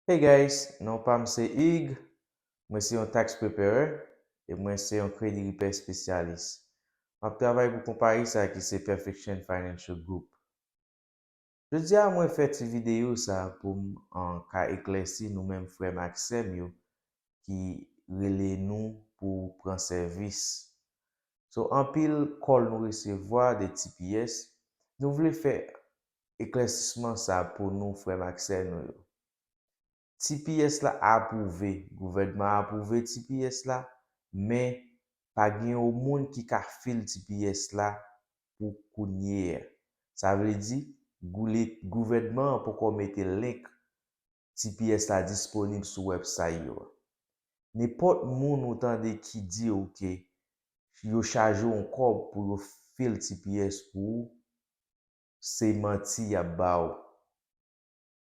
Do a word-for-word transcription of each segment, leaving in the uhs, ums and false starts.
Hey guys, non pa m se Ig, mwen se yon tax preparer e mwen se yon credit repair spesyalis. M ap travay pou konpayi sa ki se Perfection Financial Group. Jodi a mwen fè ti videyo sa pou m an ka eklèsi nou menm frè m ak sè m yo ki rele nou pou pran sèvis. So anpil call nou resevwa de T P S, nou vle fè eklèsisman sa pou nou frè m ak sè nou yo. T P S la apwouve, gouvènman apwouve T P S la, men pa gen yon moun ki ka fil T P S la pou kounye a. Sa vle di, gouvènman an poko mete link T P S la disponib sou website yo. Nenpòt moun ou tande ki di w ke yo chaje yon kòb pou yo fil T P S pou ou, se manti y ap ba w.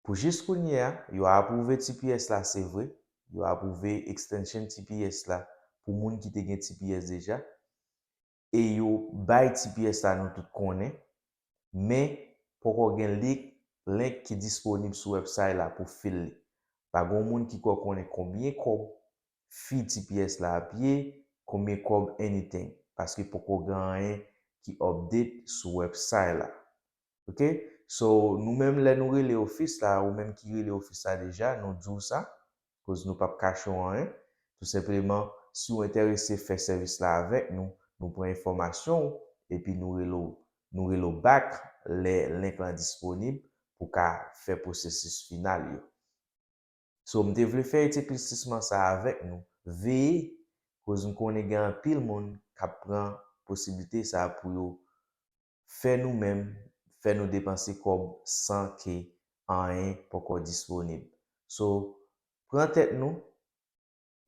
Pou jis kounye a, yo apwouve T P S la, se vre. Yo apwouve extension T P S la pou moun ki te gen T P S deja. E yo bay T P S la, nou tout konnen. Men, poko gen link, link ki disponib sou website la pou fil li. Pa gen moun ki ko konnen konbyen kòb fi T P S la ap ye, konbyen kòb anything, paske poko gen anyen ki update sou website la. Ok? So, nou menm lè nou rele ofis la, ou menm ki rele ofis la deja, nou di w sa, koz nou p ap kache w anyen. Tou senpleman, si w enterese fè sèvis la avèk nou, nou pran enfòmasyon w, epi nou rele w, nou rele w back lè link lan disponib pou ka fè pwosesis final yo. So, m te vle fè eklèsisman sa avèk nou. Veye, koz m konnen gen anpil moun k ap pran posiblite sa pou yo fè nou menm, fè nou depanse kòb san ke anyen poko disponib. So, pran tèt nou,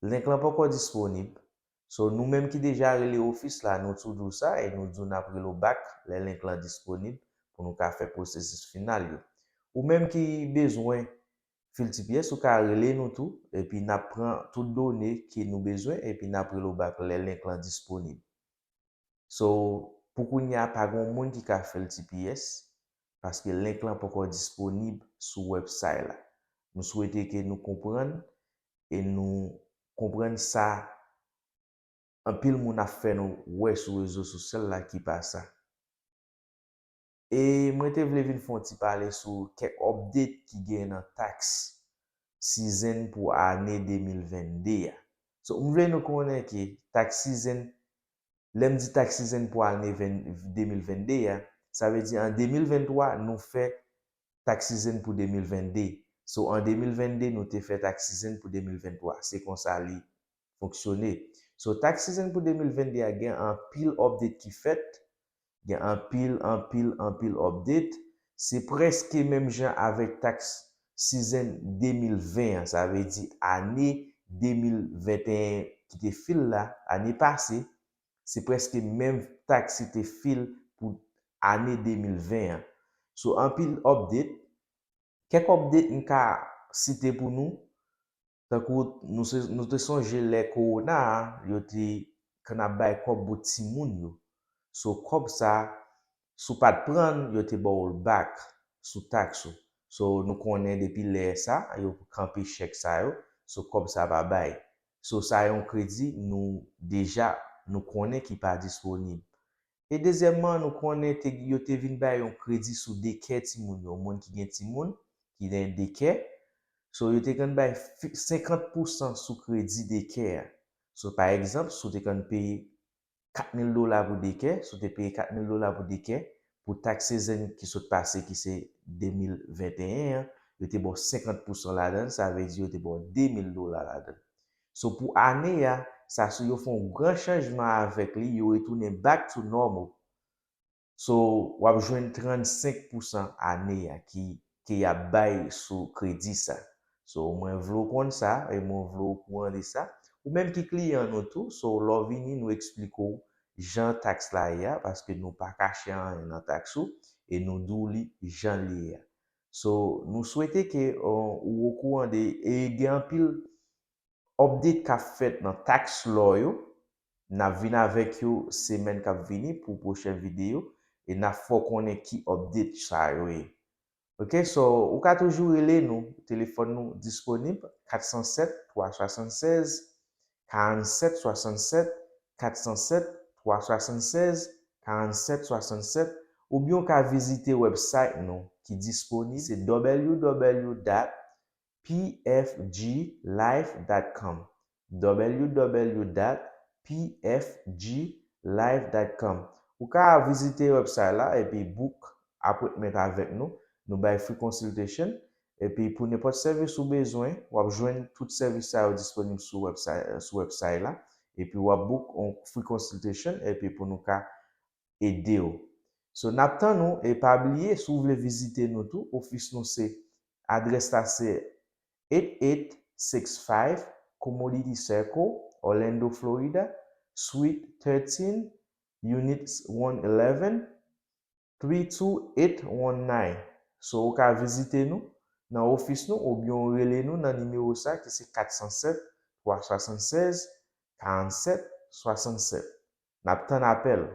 link lan poko disponib. So, nou menm ki deja rele ofis la, nou tou di w sa e nou di w n ap rele w back lè link lan disponib pou nou ka fè pwosesis final yo. Ou menm ki bezwen fil T P S, ou ka rele nou tou, epi n ap pran tout done ke nou bezwen, epi n ap rele w back lè link lan disponib. So, pou kounye a, pa gen moun ki ka fè l T P S, paske link lan poko disponib sou website la. Nou swete ke nou konprann e nou konprann sa anpil moun ap fè nou wè sou rezo sosyal la ki pa sa. E mwen te vle vin fè yon ti pale sou kèk update ki gen nan tax season pou ane de mil vennde a. So, m vle nou konnen ke tax season, lè m di tax season pou ane de mil vennde a, sa vle di an de mil venntwa, nou fè tax season pou de mil vennde. So, an de mil vennde, nou te fè tax season pou de mil venntwa. Se konsa li fonksyone. So, tax season pou de mil vennde a gen anpil update ki fèt, gen anpil, anpil, anpil update. Se prèske menm jan avèk tax season de mil ven an, sa vle di ane de mil venteyen ki te fil la, ane pase, se prèske menm tax ki te fil pou ane de mil ven an. So, anpil update, kèk update m ka site pou nou, tankou nou, se, nou te sonje lè kowona a, yo te konn ap bay kòb pou timoun yo. So, kòb sa, si w pa t pran l, yo te ba w l back sou tax ou. So, nou konnen depi lè sa, yo kanpe chèk sa yo. So, kòb sa pa bay. So, sa yon kredi nou deja, nou konnen ki pa disponib. E dezyèmman, nou konnen te, yo te vin bay yon kredi sou daycare timoun yo. Moun ki gen timoun ki nan daycare, so yo te konn bay fi- senkant pousan sou kredi daycare a. So, pa egzanp, si w te konn peye kat mil dola pou daycare, si w te peye kat mil dola pou daycare, pou tax season ki sot pase, ki se de mil venteyen an, yo te ba w senkant pousan ladan l, sa vle di yo te ba w de mil dola ladan l. So, pou ane a, sa sou yo fè yon gran chanjman avèk li, yo retounen back to normal. So, w ap jwenn trannsenk pousan ane a ki, ke y ap bay sou kredi sa. So, mwen vle w konn sa, e mwen vle w okouran de sa. Ou menm ki kliyan nou tou, so, lè w vini, nou eksplike w jan tax la ye a, paske nou pa kache anyen nan tax ou, e nou di w li jan li ye a. So, nou swete ke, uh, ou okouran de, e gen anpil update k ap fèt nan tax law yo. N ap vin avèk yo semèn k ap vini pou pwochèn videyo, e n ap fè w konnen ki update sa yo ye. Ok, so ou ka toujou rele nou. Telefòn nou disponib, kat san sèt, twa swasannsèz, karannset swasannsèt, kat san sèt, twa swasannsèz, karannset swasannsèt, oubyen ou ka vizite website nou ki disponib, se w w w dot p f g life dot com. w w w dot p f g life dot com. Ou ka vizite website la epi book appointment avèk nou. Nou bay free consultation. Epi pou nenpòt sèvis ou bezwen, w ap jwenn tout sèvis sa yo disponib sou website, sou website la. Epi w ap book yon free consultation epi pou nou ka ede w. So, n ap tann ou e pa bliye, si w vle vizite nou tou, ofis nou se, adrès la se eight eight six five Commodity Circle, Orlando, Florida, Suite thirteen, Units one eleven, three two eight one nine. So, ou ka vizite nou nan ofis nou oubyen ou rele nou nan nimewo sa ki se kat san sèt, twa swasannsèz, karannset swasannsèt. N ap tann apèl ou.